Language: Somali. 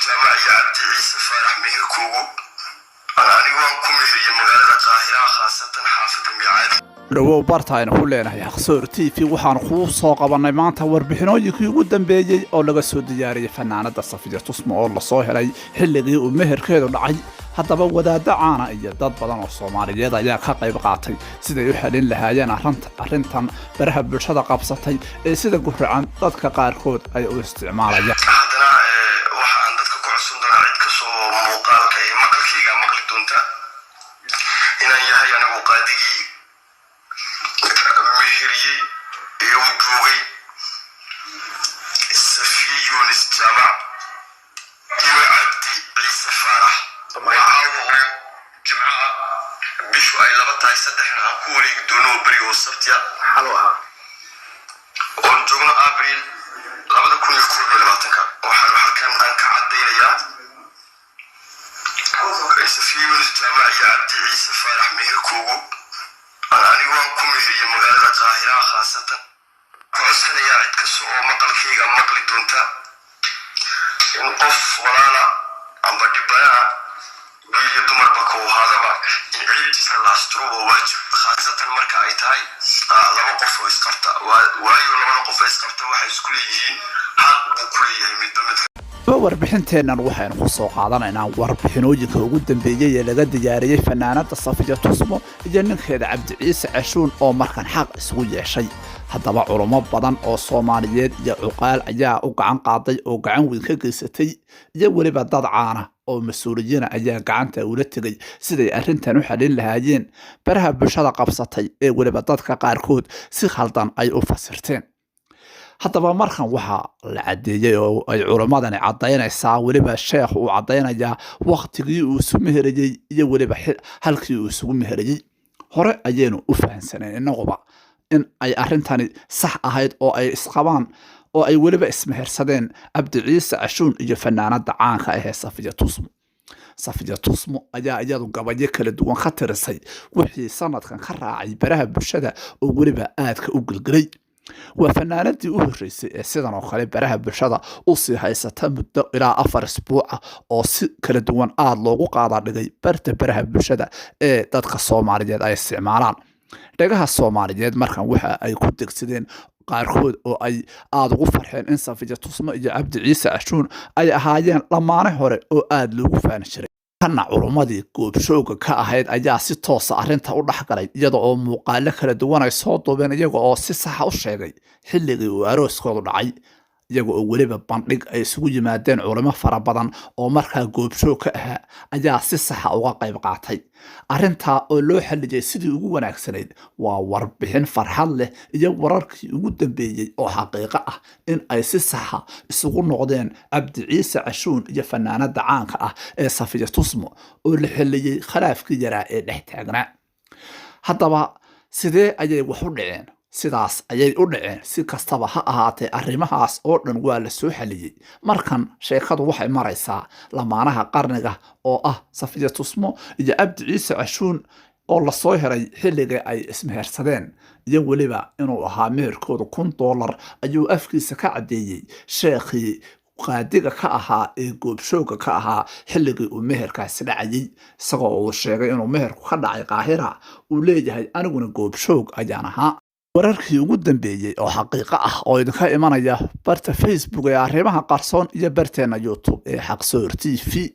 Jaamac iyo Cabdi Ciise Faarax meherkoogu anigu waan ku meheriyey magaalada Qaahira, khaasatan xaafadda Micaadi. Dhowow barta aynu ku leenahay Xaqsoor TV. Waxaanu kuu soo qabannay maanta warbixinooyinkii ugu dambeeyey oo laga soo diyaariyey fanaanada Safiya Tusmo oo lasoo helay xilligii uu meherkeedu dhacay. Haddaba wadaaddo caana iyo dad badan oo Soomaaliyeed ayaa ka qayb qaatay siday u xalin lahaayeen arrintan baraha bulshada qabsatay ee sida guracan dadka qaarkood ay u isticmaalayaan. Haddana waxa aan dadka ku codsan doonaa, cid kasoo muuqaalka iyo maqalkayga maqli doonta, inaan yahay anigu qaadigii meheriyey ee u duugay Safiya Yunis Jaamac iyo Cabdi Ciise Faarax. Waa caawa oo Jimcaha, bishu ay 2 tahay, 3na aan ku wareegi doono oo beri oo Sabtiya xalu ahaa oon joogno Abriil 2021-ka. Waxaan halkan aan ka caddaynayaa Safiya Yunis Jaamac iyo Cabdi Ciise Faarax meherkoogu anigu waan ku meheriyey magaalada Qaahira, khaasatan ku codsanayaa cid kasta oo maqalkayga maqli doonta in qof walaala amba dhibanaha, wiil iyo dumarba ka ahaadaba, in ceebtiisa la asturo waa waajib, khaasatan marka ay tahay laba qof oo isqabta. Waayo, labada qof oo isqabta waxay isku leeyihiin, xaq buu ku leeyahay midba midka. Warbixinteennan waxaynu ku soo qaadanaynaa warbixinooyinka ugu dambeeyey ee laga diyaariyey fanaanada Safiya Tusmo iyo ninkeeda Cabdi Ciise Cashuun oo markan xaq isugu yeeshay. Haddaba culummo badan oo Soomaaliyeed iyo cuqaal ayaa u gacan qaaday oo gacan weyn ka geysatay, iyo weliba dad caana oo mas-uuliyiina ayaa gacanta ula tegay siday arrintan u xalin lahaayeen baraha bulshada qabsatay ee weliba dadka qaarkood si khaldan ay u fasirteen. Haddaba markan waxaa la caddeeyey oo ay culimmadani caddaynaysaa, weliba sheekh uu caddaynayaa waktigii uu isu meherayey iyo weliba halkii uu isugu meherayey. Hore ayaynu u fahansaneen innaguba in ay arrintani sax ahayd oo ay isqabaan oo ay weliba ismehersadeen Cabdi Ciise Cashuun iyo fanaanada caanka ahee Safiya Tusmo. Safiya Tusmo ayaa iyadu gabayo kala duwan ka tirisay wixii sanadkan ka raacay baraha bulshada oo weliba aadka u gelgelay. Waa fanaanadii u horreysay ee sidan oo kale baraha bulshada usii haysata muddo ilaa 4 isbuuca oo si kala duwan aada loogu qaadaa dhigay barta baraha bulshada ee dadka Soomaaliyeed ay isticmaalaan. Dhagaha Soomaaliyeed markan waxa ay ku degsadeen qaarkood oo ay aada ugu farxeen in Safiya Tusmo iyo Cabdi Ciise Cashuun ay ahaayeen lamaane hore oo aada loogu faani jiray. Kana culummadii goobshooga ka ahayd ayaa si toosa arrinta u dhexgalay, iyada oo muuqaalo kala duwan ay soo duubeen, iyaga oo si saxa u sheegay xilligii uu arooskoodu dhacay, iyaga oo weliba bandhig ay isugu yimaadeen culimo fara badan oo markaa goobjoog ka ahaa ayaa si saxa uga qayb qaatay arrintaa oo loo xalliyey sidii ugu wanaagsanayd. Waa warbixin farxad leh iyo wararkii ugu dambeeyey oo xaqiiqo ah in ay si saxa isugu noqdeen Cabdi Ciise Cashuun iyo fanaanada caanka ah ee Safiya Tusmo oo la xalliyey khilaafkii yaraa ee dhex taagnaa. Haddaba sidee ayay wax u dhaceen? Sidaas ayay u dhaceen. Si kastaba ha ahaatee, arrimahaas oo dhan waa la soo xaliyey. Markan sheekadu waxay maraysaa lamaanaha qarniga oo ah Safiya Tusmo iyo Cabdi Ciise Cashuun oo lasoo helay xilligii ay ismehersadeen, iyo weliba inuu ahaa meherkooda $1000 ayuu afkiisa ka caddeeyey sheekhii qaadiga ka ahaa ee goobshooga ka ahaa xilligii uu meherkaasi dhacayey, isagoo uu sheegay inuu meherku ka dhacay Qaahira, uu leeyahay aniguna goobshoog ayaan ahaa. Wararkii ugu dambeeyey oo xaqiiqo ah oo idinka imanaya barta Facebook ee Arrimaha Qarsoon iyo barteena YouTube ee Xaqsoor TV.